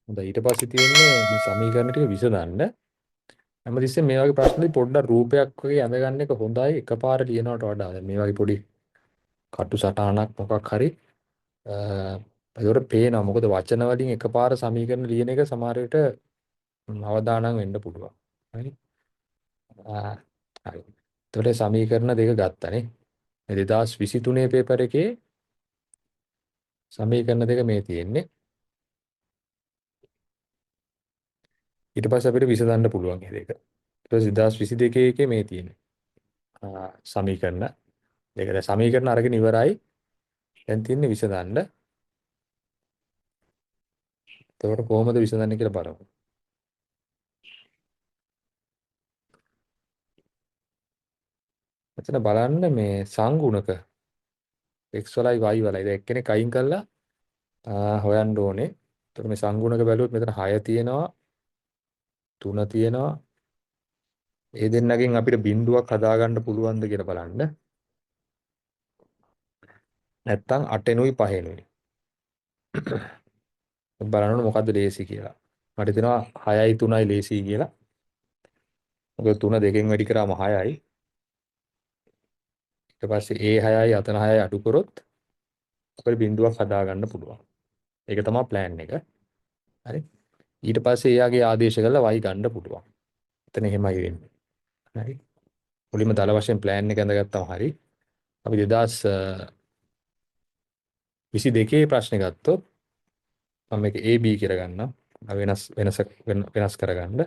හොඳයි, ඊට පස්සේ තියෙන්නේ මේ සමීකරණ ටික විසඳන්න. හැමතිස්සෙම මේ වගේ ප්‍රශ්න පොඩ්ඩක් රූපයක් වගේ ඇඳගන්න එක හොඳයි එකපාර ලියනවට වඩා. දැන් මේ වගේ පොඩි කටු සටහනක් මොකක් හරි ඒකට පේනවා. මොකද වචන වලින් එකපාර සමීකරණ ලියන එක සමහර විට අවදානම් වෙන්න පුළුවන්. හරි. හරි. එතකොට සමීකරණ දෙක ගත්තනේ. මේ 2023 පේපර් එකේ සමීකරණ දෙක මේ තියෙන්නේ. ඊට පස්සේ අපිට විසඳන්න පුළුවන් මේ දෙක. ඊට පස්සේ 2022 එකේ මේ තියෙන්නේ. සමීකරණ දෙක. දැන් සමීකරණ අරගෙන ඉවරයි. දැන් තියෙන්නේ විසඳන්න. එතකොට කොහොමද විසඳන්නේ කියලා බලමු. මෙතන බලන්න මේ සංගුණක x වලයි y වලයි. දැන් එක්කෙනෙක් අයින් කරලා හොයන්න ඕනේ. එතකොට මේ සංගුණක බැලුවොත් මෙතන 6 තියෙනවා, 3 තියෙනවා. ඒ දෙන්නගෙන් අපිට බිඳුවක් හදාගන්න පුළුවන්ද කියලා බලන්න. නැත්තම් 8නුයි 5නුයි. බලන්න ඕනේ මොකද්ද ලේසි කියලා. මට හිතෙනවා 6යි 3යි ලේසි කියලා. මොකද 3 දෙකෙන් වැඩි කරාම 6යි. ඊට පස්සේ ඒ 6යි අතන 6යි අඩු කරොත් අපිට බිඳුවක් හදාගන්න පුළුවන්. ඒක තමයි ප්ලෑන් එක. හරි. ඊට පස්සේ එයාගේ ආදේශ කරලා y ගන්න පුළුවන්. එතන එහෙමයි වෙන්නේ. හරි. මුලින්ම දල වශයෙන් ප්ලෑන් එක ඇඳගත්තම හරි. අපි 2022 ප්‍රශ්නේ ගත්තොත් මම මේක AB කියලා ගන්නම්. වෙනස් වෙනස වෙනස් කරගන්න.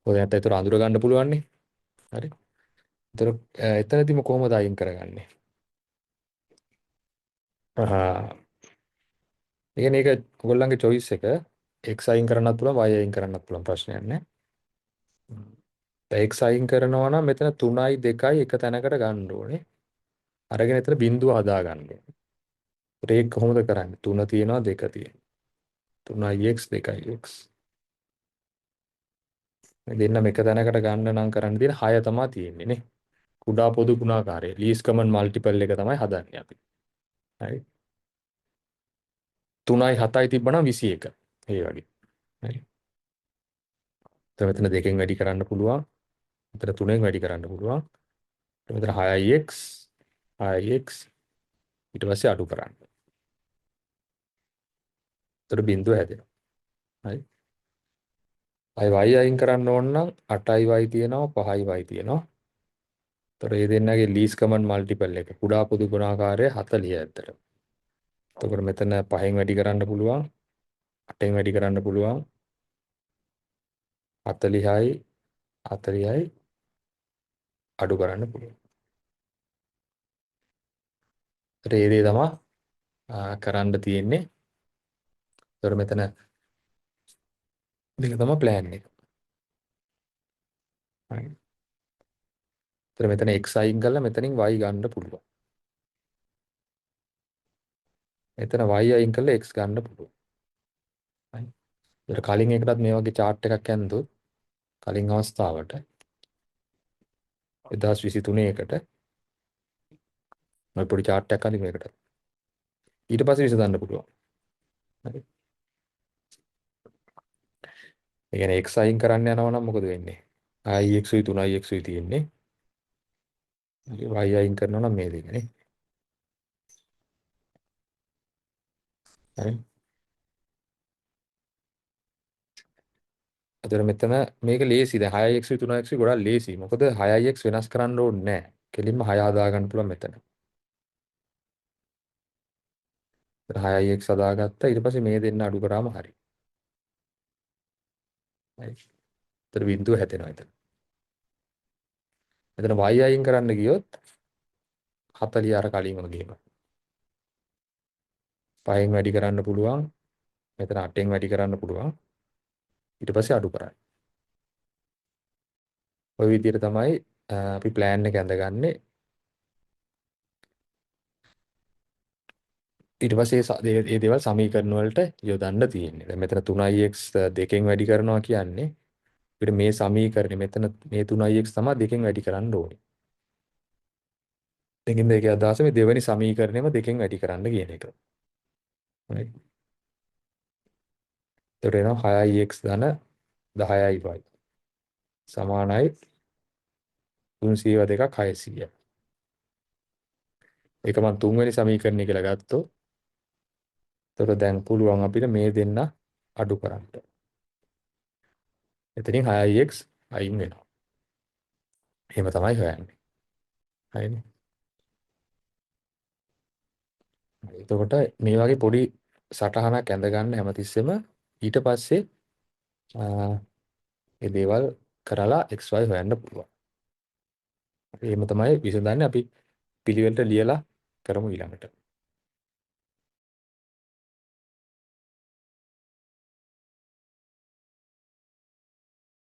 මොකද නැත්නම් ඒතර අඳුර ගන්න පුළුවන් නේ. හරි. ඒතර එතනදිම කොහොමද අයින් කරගන්නේ? අහා. ඒ කියන්නේ ඒක ඔයගොල්ලන්ගේ චොයිස් එක. X අයින් කරන්නත් පුළුවන්, Y අයින් කරන්නත් පුළුවන්, ප්‍රශ්නයක් නෑ. දැන් X අයින් කරනවා නම් මෙතන 3යි 2යි එක තැනකට ගන්න ඕනේ. අරගෙන එතන බිඳුව හදා ගන්න ඕනේ. ඒක කොහොමද කරන්නේ? 3 තියෙනවා, 2 තියෙනවා. 3යි x 2යි x. මේ දෙන්නම එක තැනකට ගන්න නම් කරන්න තියෙන 6 තමයි තියෙන්නේ නේ. කුඩා පොදු ගුණාකාරය ලීස්ට් කමන් මල්ටිපල් එක තමයි හදන්නේ අපි. හරි. 3යි 7යි තිබ්බනම් 21. ඒ වගේ. හරි. එතන මෙතන දෙකෙන් වැඩි කරන්න පුළුවන්. මෙතන තුනෙන් වැඩි කරන්න පුළුවන්. මෙතන 6යි x 6යි x ඊට පස්සේ අඩු කරන්න. එතකොට බිඳුව හැදෙනවා. හරි. අය y අයින් කරන්න ඕන නම් 8යි y තියෙනවා, 5යි y තියෙනවා. එතකොට මේ දෙන්නගේ ලීස්ට් කමන් මල්ටිපල් එක කුඩා පොදු ගුණාකාරය 40 ඇත්තට. එතකොට මෙතන 5න් වැඩි කරන්න පුළුවන්, 8න් වැඩි කරන්න පුළුවන්. 40යි 40යි අඩු කරන්න පුළුවන්. එතකොට මේ දේ තමයි කරන්න තියෙන්නේ. එතකොට මෙතන මේක තමයි ප්ලෑන් එක. හරි. එතකොට මෙතන x අයින් කරලා මෙතනින් y ගන්න පුළුවන්. මෙතන y අයින් කරලා x ගන්න පුළුවන්. හරි. එතකොට කලින් එකටත් මේ වගේ චාට් එකක් ඇන්දොත් කලින් අවස්ථාවට 2023 එකට මම පොඩි චාට් එකක් අඳිමු ඒකට. ඊට පස්සේ විසඳන්න පුළුවන්. හරි. ඒ කියන්නේ x අයින් කරන්න යනවා නම් මොකද වෙන්නේ? 6x උයි 3x උයි තියෙන්නේ. හරි, y අයින් කරනවා නම් මේ දෙක නේ. හරි. අතන මෙතන මේක ලේසි. දැන් 6x උයි 3x උයි ගොඩක් ලේසි. මොකද 6x වෙනස් කරන්න ඕනේ නෑ. කෙලින්ම 6 හදා ගන්න පුළුවන් මෙතන. එතන 6x හදාගත්තා. ඊට පස්සේ මේ දෙන්න අඩු කරාම හරි. හරි. එතන බිඳුව හැදෙනවා එතන. මෙතන y අයින් කරන්න ගියොත් 40 අර කලින් වගේම. 5න් වැඩි කරන්න පුළුවන්. මෙතන 8න් වැඩි කරන්න පුළුවන්. ඊට පස්සේ අඩු කරන්න. ඔය විදිහට තමයි අපි ප්ලෑන් එක ඇඳගන්නේ. ඊට පස්සේ ඒ දේවල් සමීකරණ වලට යොදන්න තියෙන්නේ. දැන් මෙතන 3x දෙකෙන් වැඩි කරනවා කියන්නේ අපිට මේ සමීකරණය මෙතන මේ 3x තමයි දෙකෙන් වැඩි කරන්න ඕනේ. දෙකින් දෙකේ අදහස මේ දෙවෙනි සමීකරණයම දෙකෙන් වැඩි කරන්න කියන එක. හරි. එතකොට එනවා 6x ධන 10y සමානයි 302ක් 600. ඒක මම තුන්වෙනි සමීකරණය කියලා ගත්තොත්, එතකොට දැන් පුළුවන් අපිට මේ දෙන්න අඩු කරන්න. එතනින් 6x අයින් වෙනවා. එහෙම තමයි හොයන්නේ. හරිනේ. එතකොට මේ වගේ පොඩි සටහනක් ඇඳ ගන්න හැමතිස්සෙම. ඊට පස්සේ මේ දේවල් කරලා xy හොයන්න පුළුවන්. අපි එහෙම තමයි විසඳන්නේ. අපි පිළිවෙලට ලියලා කරමු ඊළඟට.